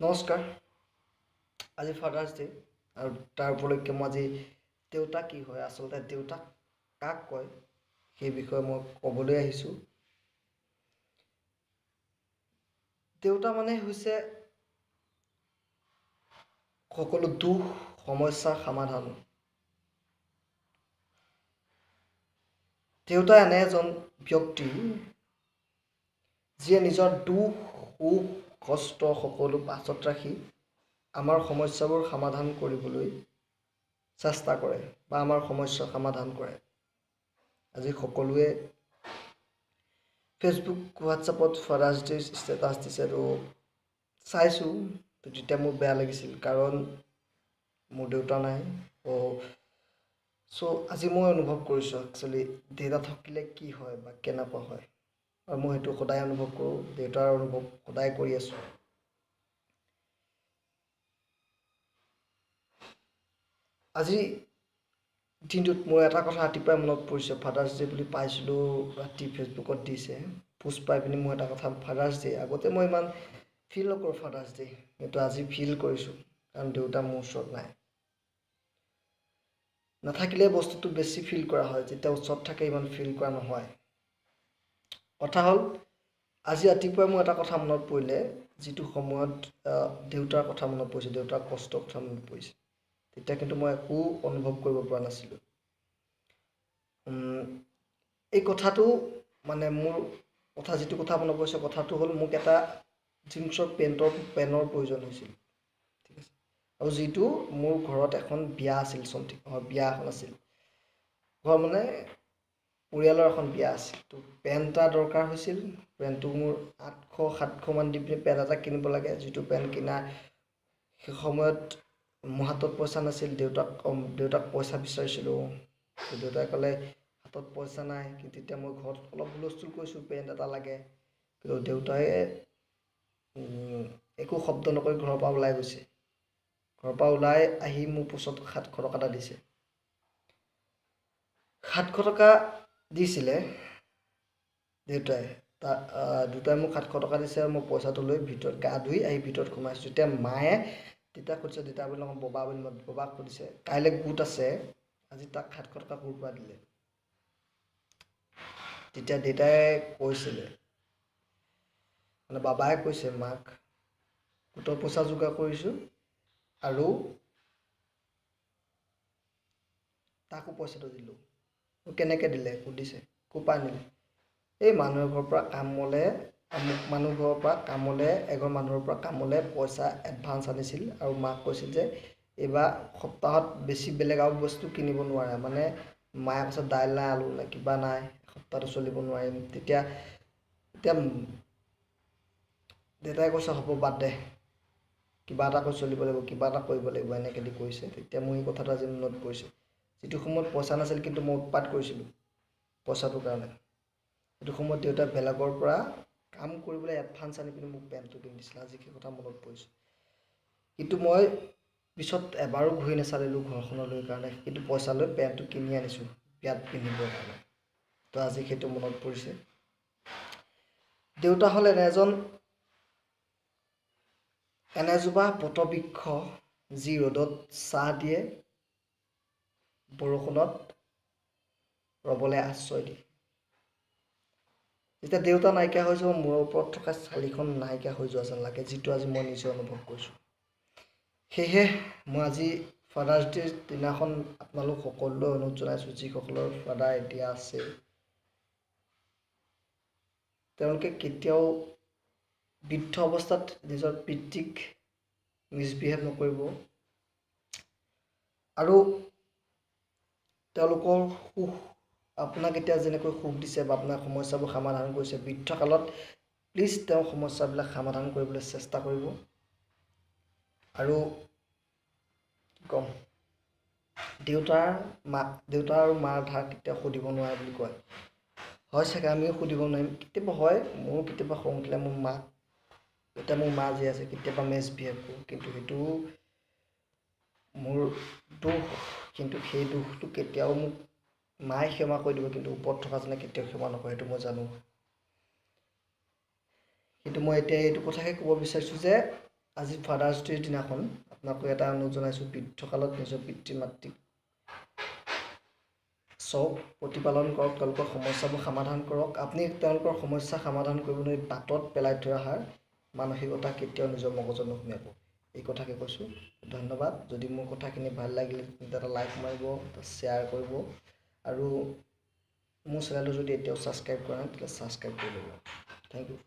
নমস্কাৰ। আজি father's day আৰু তাৰ উপলক্ষে মই আজি দেউতা কি হয়, আচলতে দেউতাক কাক কয় সেই বিষয়ে মই ক'বলৈ আহিছোঁ। দেউতা মানে হৈছে সকলো দুখ সমস্যাৰ সমাধান। দেউতা এনে এজন ব্যক্তি যিয়ে নিজৰ দুখ সুখ কষ্ট সকলো পাছত ৰাখি আমাৰ সমস্যাবোৰ সমাধান কৰিবলৈ চেষ্টা কৰে বা আমাৰ সমস্যা সমাধান কৰে। আজি সকলোৱে ফেচবুক হোৱাটছএপত ফাদাৰ্ছ ডে ষ্টেটাছ দিছে আৰু চাইছোঁ, তো তেতিয়া মোৰ বেয়া লাগিছিল কাৰণ মোৰ দেউতা নাই। চ' আজি মই অনুভৱ কৰিছোঁ একচুৱেলি দেউতা থাকিলে কি হয় বা কেনেকুৱা হয়, আৰু মই সেইটো সদায় অনুভৱ কৰোঁ, দেউতাৰ অনুভৱ সদায় কৰি আছোঁ। আজি দিনটোত মোৰ এটা কথা ৰাতিপুৱাই মনত পৰিছে, ফাদাৰ্ছ ডে বুলি পাইছিলোঁ ৰাতি ফেচবুকত দিছে পোষ্ট পাই পিনি মোৰ এটা কথা, ফাদাৰ্ছ ডে আগতে মই ইমান ফিল নকৰোঁ ফাদাৰ্ছ ডে, কিন্তু আজি ফিল কৰিছোঁ কাৰণ দেউতা মোৰ ওচৰত নাই। নাথাকিলে বস্তুটো বেছি ফিল কৰা হয়, যেতিয়া ওচৰত থাকে ইমান ফিল কৰা নহয়। কথা হ'ল আজি ৰাতিপুৱাই মোৰ এটা কথা মনত পৰিলে, যিটো সময়ত দেউতাৰ কথা মনত পৰিছে, দেউতাৰ কষ্টৰ কথা মনত পৰিছে, তেতিয়া কিন্তু মই একো অনুভৱ কৰিব পৰা নাছিলোঁ। এই কথাটো মানে মোৰ কথা যিটো কথা মনত পৰিছে, কথাটো হ'ল মোক এটা জিন্সৰ পেণ্টৰ প্ৰয়োজন হৈছিল, ঠিক আছে, আৰু যিটো মোৰ ঘৰত এখন বিয়া আছিল, চমথিং বিয়া এখন আছিল, ঘৰ মানে পৰিয়ালৰ এখন বিয়া আছিল, তো পেণ্ট এটা দৰকাৰ হৈছিল। পেণ্টটো মোৰ 800-700 মান দি পিনি পেণ্ট এটা কিনিব লাগে, যিটো পেণ্ট কিনা সেই সময়ত মোৰ হাতত পইচা নাছিল। দেউতাক পইচা বিচাৰিছিলোঁ, দেউতাই ক'লে হাতত পইচা নাই, কিন্তু তেতিয়া মই ঘৰত অলপ হুলস্থুল কৰিছোঁ পেণ্ট এটা লাগে, কিন্তু দেউতাই একো শব্দ নকৰি ঘৰৰ পৰা ওলাই গৈছে। ঘৰৰ পৰা ওলাই আহি মোৰ পোছত 700 টকা এটা দিছে। 700 টকা দিছিলে দেউতাই, দেউতাই মোক 700 টকা দিছে আৰু মই পইচাটো লৈ ভিতৰত গা ধুই আহি ভিতৰত সোমাইছোঁ। তেতিয়া মায়ে তেতিয়া সুধিছে, দেউতা বুলি নহয় ববা বুলি, ববাক সুধিছে কাইলৈ গোট আছে, আজি তাক 700 টকা ক'ৰ পৰা দিলে? তেতিয়া দেউতাই কৈছিলে, মানে বাবাই কৈছে মাক, গোটৰ পইচা যোগাৰ কৰিছোঁ আৰু তাকো পইচাটো দিলোঁ। কেনেকৈ দিলে সুধিছে, ক'ৰ পৰা আনিলে? এই মানুহ এঘৰৰ পৰা কামলৈ, আমুক মানুহ ঘৰৰ পৰা কামলৈ, এঘৰ মানুহৰ পৰা কামলৈ পইচা এডভান্স আনিছিল আৰু মাক কৈছিল যে এইবাৰ সপ্তাহত বেছি বেলেগ আৰু বস্তু কিনিব নোৱাৰে, মানে মায়ে কৈছে দাইল নাই, আলু নাই, কিবা নাই, সপ্তাহটো চলিব নোৱাৰিম। তেতিয়া এতিয়া দেউতাই কৈছে হ'ব বাদ দে, কিবা এটা কৰি চলিব লাগিব, কিবা এটা কৰিব লাগিব, এনেকৈ দি কৈছে। তেতিয়া মোৰ এই কথাটো আজি মনত পৰিছে, যিটো সময়ত পইচা নাছিল কিন্তু মই উৎপাত কৰিছিলোঁ পইচাটোৰ কাৰণে। সেইটো সময়ত দেউতাই বেলেগৰ পৰা কাম কৰিবলৈ এডভান্স আনি পিনি মোক পেণ্টটো কিনি দিছিলে, আজি সেই কথা মনত পৰিছে। কিন্তু মই পিছত এবাৰো ঘূৰি নাচালিলোঁ ঘৰখনলৈ কাৰণে, কিন্তু পইচা লৈ পেণ্টটো কিনি আনিছোঁ বিয়াত পিন্ধিবৰ কাৰণে। তো আজি সেইটো মনত পৰিছে। দেউতা হ'ল এনে এজন এনে এজোপা বটবৃক্ষ যি ৰ'দত ছাঁ দিয়ে, বৰষুণত ৰ'বলৈ আশ্ৰয় দিয়ে। যেতিয়া দেউতা নাইকিয়া হৈ যাব, মূৰৰ ওপৰত থকা চালিখন নাইকিয়া হৈ যোৱা যেন লাগে, যিটো আজি মই নিজে অনুভৱ কৰিছোঁ। সেয়েহে মই আজি ফাদাৰ্ছ ডেৰ দিনাখন আপোনালোক সকলোলৈ অনুৰোধ জনাইছোঁ, যিসকলৰ ফাদাৰ এতিয়া আছে, তেওঁলোকে কেতিয়াও বৃদ্ধ অৱস্থাত নিজৰ পিতৃক মিছবিহেভ নকৰিব আৰু তেওঁলোকৰ সুখ আপোনাক এতিয়া যেনেকৈ সুখ দিছে বা আপোনাৰ সমস্যাবোৰ সমাধান কৰিছে, বৃদ্ধকালত প্লিজ তেওঁৰ সমস্যাবিলাক সমাধান কৰিবলৈ চেষ্টা কৰিব। আৰু কি ক'ম, দেউতা আৰু মাৰ ধাৰ কেতিয়াও সুধিব নোৱাৰে বুলি কয়, হয় চাগে, আমিও সুধিব নোৱাৰিম কেতিয়াবা। হয়, মোৰো কেতিয়াবা খং উঠিলে মোৰ মাক, এতিয়া মোৰ মা যি আছে, কেতিয়াবা মিছবিহেভ কৰোঁ, কিন্তু সেইটো মোৰ দুখ, কিন্তু সেই দুখটো কেতিয়াও মোক মায়ে ক্ষমা কৰি দিব, কিন্তু ওপৰত থকাজনে কেতিয়াও ক্ষমা নকৰে, সেইটো মই জানো। কিন্তু মই এতিয়া এইটো কথাকে ক'ব বিচাৰিছোঁ যে আজি ফাদাৰ্ছ ডে'ৰ দিনাখন আপোনাকো এটা অনুৰোধ জনাইছোঁ, বৃদ্ধকালত নিজৰ পিতৃ মাতৃক চাওক, প্ৰতিপালন কৰক, তেওঁলোকৰ সমস্যাবোৰ সমাধান কৰক। আপুনি তেওঁলোকৰ সমস্যা সমাধান কৰিবলৈ বাটত পেলাই থৈ অহাৰ মানসিকতা কেতিয়াও নিজৰ মগজত নুসুমিয়াব। এই কথাকে কৈছোঁ, ধন্যবাদ। যদি মোৰ কথাখিনি ভাল লাগিলে তেন্তে এটা লাইক মাৰিব, এটা শ্বেয়াৰ কৰিব আৰু মোৰ চেনেলটো যদি এতিয়াও ছাবস্ক্ৰাইব কৰা নাই, তেতিয়াহ'লে ছাবস্ক্ৰাইব কৰি ল'ব। Thank you.